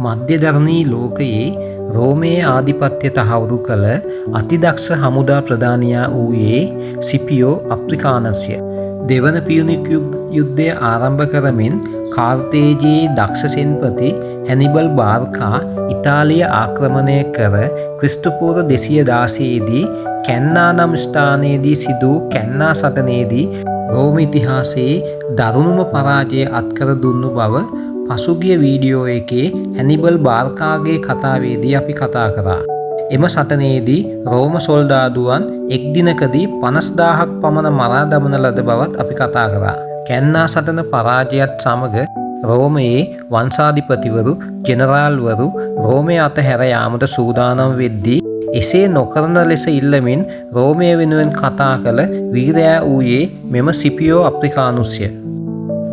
මධ්‍යධරණී ලෝකයේ රෝමයේ ආධිපත්‍ය තහවුරු කළ අතිදක්ෂ හමුදා ප්‍රධානියා වූයේ සිපියෝ අප්‍රිකානස්ය. දෙවන පියුනික් යුද්ධය ආරම්භ කරමින් කාර්තේජයේ දක්ෂ සෙන්පති හැනිබල් බාර්කා ඉතාලිය ආක්‍රමණය කර ක්‍රිස්තුපූර්ව 216 දී කැන්නා නම් ස්ථානයේදී සිදු වූ කැන්නා සටනේදී රෝම ඉතිහාසයේ දරුණුම පරාජය අත්කර දුන්නු බව පසුගිය වීඩියෝ එකේ හැනිබල් බාර්කාගේ කතාවේදී අපි කතා කරා. එම සටනේදී රෝම සොල්දාදුවන් එක් දිනකදී 50,000ක් පමණ මරා දමන ලද බවත් අපි කතා කරා. කැන්නා සටන පරාජයත් සමග රෝමයේ වංශාධිපතිවරු ජෙනරාල්වරු රෝමය අතහැර යාමට සූදානම් වෙද්දී එසේ නොකරන ලෙස ඉල්ලමින් රෝමය වෙනුවෙන් කතා කළ වීරයා වූයේ මෙම සිපියෝ අප්‍රිකානුස්ය.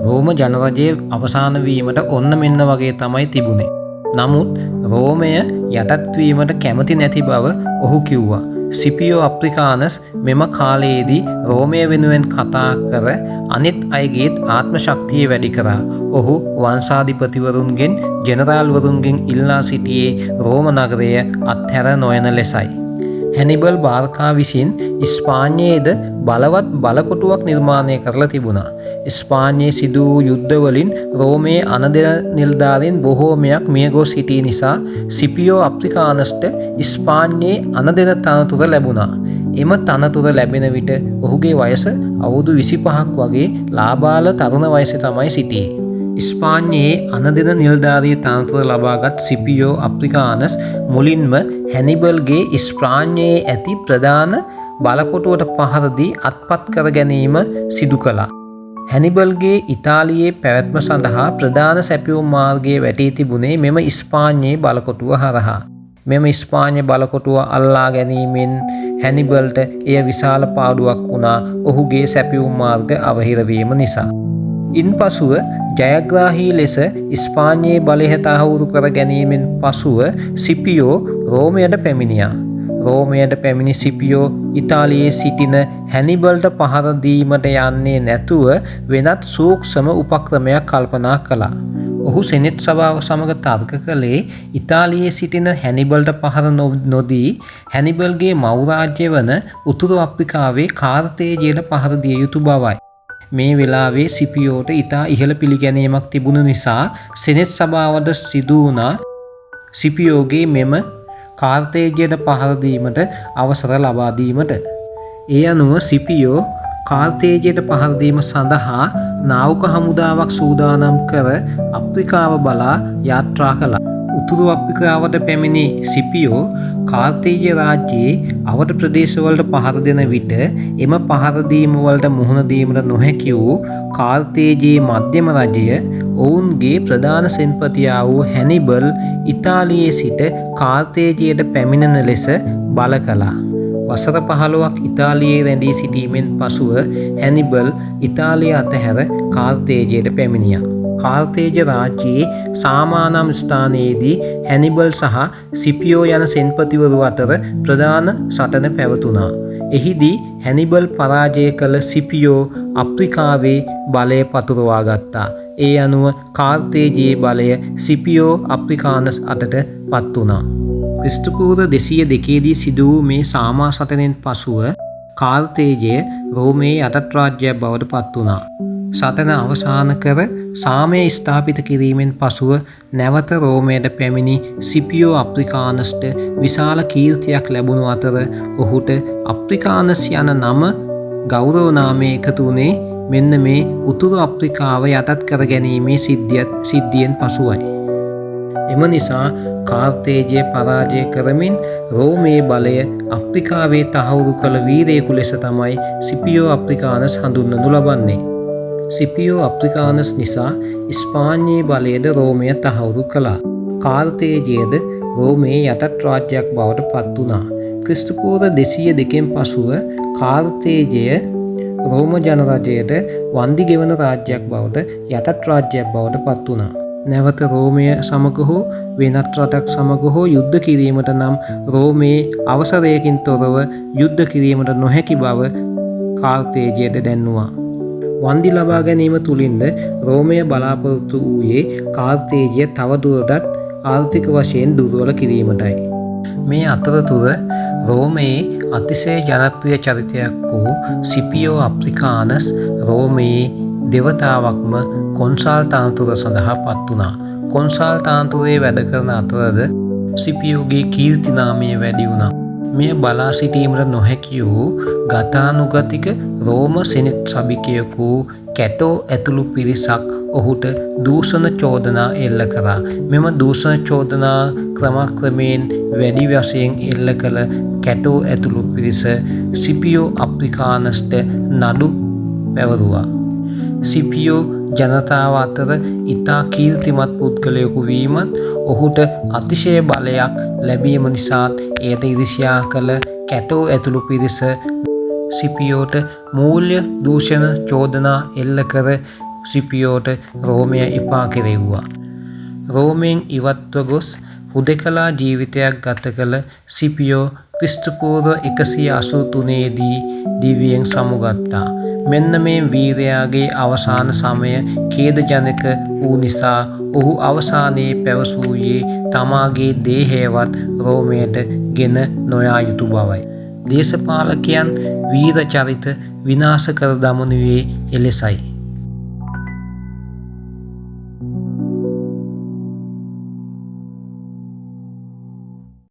රෝම ජනරජය අවසාන වීමට ඔන්න මෙන්න වගේ තමයි තිබුණේ. නමුත් රෝමය යටත් වීමට කැමති නැති බව ඔහු කිව්වා. සිපියෝ අප්‍රිකානස් මෙම කාලයේදී රෝමය වෙනුවෙන් කතා කර අනිත් අයගේත් ආත්ම ශක්තිය වැඩි කරා. ඔහු වංශාධිපතිවරුන්ගෙන් ජෙනරාල්වරුන්ගෙන් ඉල්ලා සිටියේ රෝම නගරය අත්හැර නොයන ලෙසයි. හැනිබල් බාර්කා විසින් ස්පාඤ්ඤයේද බලවත් බලකොටුවක් නිර්මාණය කරලා තිබුණා. ස්පාඤ්ඤයේ සිදු වූ යුද්ධවලින් රෝමයේ අනදෙන නිලධාරීන් බොහෝමයක් මියගොස් සිටි නිසා සිපියෝ අප්‍රිකානස්ට ස්පාඤ්ඤයේ අනදෙන තනතුර ලැබුණා. එම තනතුර ලැබෙන විට ඔහුගේ වයස අවුරුදු 25ක් වගේ ලාබාල තරුණ වයසේ තමයි සිටියේ. ස්පාඤ්ඤයේ අනදෙන නිලධාරී තනතුර ලබාගත් සිපියෝ අප්‍රිකානස් මුලින්ම හැනිබල්ගේ ස්පාඤ්ඤයේ ඇති ප්‍රධාන බලකොටුවට පහර දී අත්පත් කර ගැනීම සිදු කළා. හැනිබල්ගේ ඉතාලියේ පැවැත්ම සඳහා ප්‍රධාන සැපයුම් මාර්ගයේ වැටී තිබුණේ මෙම ස්පාඤ්ඤයේ බලකොටුව හරහා. මෙම ස්පාඤ්ඤ බලකොටුව අල්ලා ගැනීමෙන් හැනිබල්ට එය විශාල පාඩුවක් වුණා ඔහුගේ සැපයුම් මාර්ග අවහිර වීම නිසා. ඉන්පසුව ජයග්‍රාහී ලෙස ස්පාඤ්ඤයේ බලය තහවුරු කර ගැනීමෙන් පසුව සිපියෝ රෝමයට පැමිණියා. රෝමයට පැමිණි සිපියෝ ඉතාලියේ සිටින හැනිබල්ට පහර දීමට යන්නේ නැතුව වෙනත් සූක්ෂම උපක්‍රමයක් කල්පනා කළා. ඔහු සෙනෙට් සභාව සමග තර්ක කළේ ඉතාලියේ සිටින හැනිබල්ට පහර නොදී හැනිබල්ගේ මව් රාජ්‍ය වන උතුරු අප්‍රිකාවේ කාර්තේජයට පහර දිය යුතු බවයි. මේ වෙලාවේ සිපියෝට ඉතා ඉහළ පිළිගැනීමක් තිබුණ නිසා සෙනෙට් සභාවට සිදු වුණා සිපියෝගේ මෙම කාර්තේජයට පහර දීමට අවසර ලබා දීමට. ඒ අනුව සිපියෝ කාර්තේජයට පහර දීම සඳහා නාවක හමුදාවක් සූදානම් කර අප්‍රිකාව බලා යාත්‍රා කළා. උතුරු අප්‍රිකාවට පැමිණි සිපියෝ කාර්තේජ රාජ්‍යයේ අවට ප්‍රදේශවලට පහර දෙන විට එම පහර දීම වලට මුහුණ දීමට නොහැකි වූ කාර්තේජයේ මධ්‍යම රජය ඔවුන්ගේ ප්‍රධාන සෙන්පතියා වූ හැනිබල් ඉතාලියේ සිට කාර්තේජයට පැමිණෙන ලෙස බල කළා. වසර 15ක් ඉතාලියේ රැඳී සිටීමෙන් පසුව හැනිබල් ඉතාලිය අතහැර කාර්තේජයට පැමිණියා. කාර්තේජ රාජ්‍යයේ සාමානම් ස්ථානයේදී හැනිබල් සහ සිපියෝ යන සෙන්පතිවරු අතර ප්‍රධාන සටන පැවතුණා. එහිදී හැනිබල් පරාජය කළ සිපියෝ අප්‍රිකාවේ බලය පතුරවා ගත්තා. ඒ අනුව කාර්තේජයේ බලය සිපියෝ අප්‍රිකානස් අතට පත් වුණා. ක්‍රිස්තුපූර්ව 202 දී සිදු වූ මේ සාමා සටනෙන් පසුව කාර්තේජය රෝමයේ යටත් රාජ්‍යයක් බවට පත් වුණා. සටන අවසන් කර සාමය ස්ථාපිත කිරීමෙන් පසුව නැවත රෝමයට පැමිණි සිපියෝ අප්‍රිකානස්ට විශාල කීර්තියක් ලැබුණු අතර ඔහුට අප්‍රිකානස් යන නම ගෞරව නාමය එකතු වුණේ මෙන්න මේ උතුරු අප්‍රිකාව යටත් කර ගැනීමේ සිද්ධියෙන් පසුවයි. එම නිසා කාර්තේජය පරාජය කරමින් රෝමයේ බලය අප්‍රිකාවේ තහවුරු කළ වීරයෙකු ලෙස තමයි සිපියෝ අප්‍රිකානස් හඳුන්වනු ලබන්නේ. සිපියෝ අප්‍රිකානස් නිසා ස්පාඤ්ඤයේ බලයද රෝමය තහවුරු කළා. කාර්තේජයද රෝමයේ යටත් රාජ්‍යයක් බවට පත් වුණා. ක්‍රිස්තුපූර්ව 202 පසුව කාර්තේජය රෝම ජනරජයට වන්දි ගෙවන රාජ්‍යයක් බවට යටත් රාජ්‍යයක් බවට පත් වුණා. නැවත රෝමය සමග හෝ වෙනත් රටක් සමග හෝ යුද්ධ කිරීමට නම් රෝමයේ අවසරයකින් තොරව යුද්ධ කිරීමට නොහැකි බව කාර්තේජයට දැන්නුවා. වන්දි ලබා ගැනීම තුළින්ද රෝමය බලාපොරොත්තු වූයේ කාර්තේජය තවදුරටත් ආර්ථික වශයෙන් දුර්වල කිරීමටයි. මේ අතරතුර රෝමයේ අතිශය ජනප්‍රිය චරිතයක් වූ සිපියෝ අප්‍රිකානස් රෝමයේ දෙවතාවක්ම කොන්සාල් තනතුර සඳහා පත් වුණා. කොන්සාල් තනතුරේ වැඩ කරන අතරද සිපියෝගේ කීර්ති නාමය වැඩි වුණා. මෙය බලා සිටීමට නොහැකි වූ ගතානුගතික රෝම සෙනෙට් සභිකයෙකු කැටෝ ඇතුළු පිරිසක් ඔහුට දූෂණ චෝදනා එල්ල කරා. මෙම දූෂණ චෝදනා ක්‍රමක්‍රමයෙන් වැඩි වශයෙන් එල්ල කළ කැටෝ ඇතුළු පිරිස සිපියෝ අප්‍රිකානස්ට නඩු පැවරුවා. සිපියෝ ජනතාව අතර ඉතා කීර්තිමත් පුද්ගලයෙකු වීමත් ඔහුට අතිශය බලයක් ලැබීම නිසාත් එයට ඉරිසියා කළ කැටෝ ඇතුළු පිරිස සිපියෝට මූල්‍ය දූෂණ චෝදනා එල්ල කර සිපියෝට රෝමය එපා කෙරෙව්වා. රෝමයෙන් ඉවත්ව ගොස් හුදෙකලා ජීවිතයක් ගත කළ සිපියෝ ක්‍රිස්තුපූර්ව 183 දී දිවියෙන් සමුගත්තා. මෙන්න මේ වීරයාගේ අවසාන සමය ඛේදජනක වූ නිසා ඔහු අවසානයේ පැවසූයේ තමාගේ දේහයවත් රෝමයට ගෙන නොයා යුතු බවයි. දේශපාලකයන් වීර චරිත විනාශ කර දමනුයේ එලෙසයි.